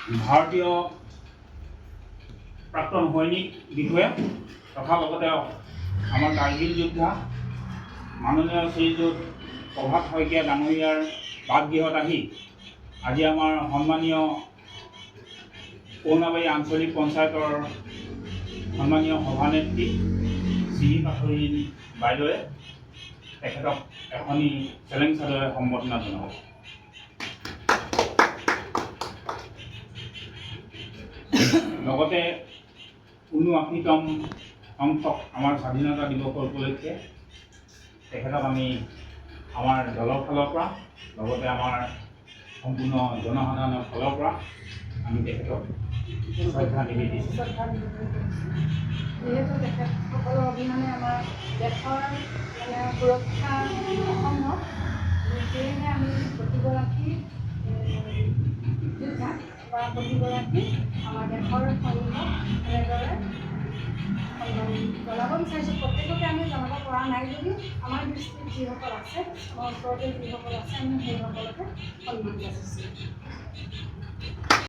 ভাৰতীয় প্ৰাক্তন সৈনিক বিষয়া তথা লগতে আমাৰ কাৰ্গিল যোদ্ধা মাননীয় শ্ৰীযুত প্ৰভাত শইকীয়া ডাঙৰীয়াৰ বাসগৃহত আহি আজি আমাৰ সন্মানীয় কৰুণাবাৰী আঞ্চলিক পঞ্চায়তৰ সন্মানীয় সভানেত্ৰী চিহি পাথৰী বাইদেৱে তেখেতক এখনি চেলেং চাদৰে সম্বৰ্ধনা জনাব। লগতে ৭৯তম সংখ্যক আমাৰ স্বাধীনতা দিৱসৰ উপলক্ষে তেখেতক আমি আমাৰ দলৰ ফালৰ পৰা, লগতে আমাৰ সম্পূৰ্ণ জনসাধাৰণৰ ফালৰ পৰা আমি তেখেতক শ্ৰদ্ধা নিবেদিছোঁ। শ্ৰদ্ধা নিবেদন কৰিছোঁ। যিহেতু তেখেতসকলৰ অবিহনে আমাৰ দেশৰ মানে সুৰক্ষা অসম্ভৱ, সেয়েহে আমি প্ৰতিগৰাকী যোদ্ধাক বা প্ৰতিগৰাকী আমাৰ দেশৰ সৈনিকক এনেদৰে সন্মান জনাব বিচাৰিছোঁ। প্ৰত্যেককে আমি জনাব পৰা নাই যদিও আমাৰ দৃষ্টিত যিসকল আছে, আমাৰ ওচৰতে যিসকল আছে, আমি সেইসকলকে সন্মান যাচিছোঁ।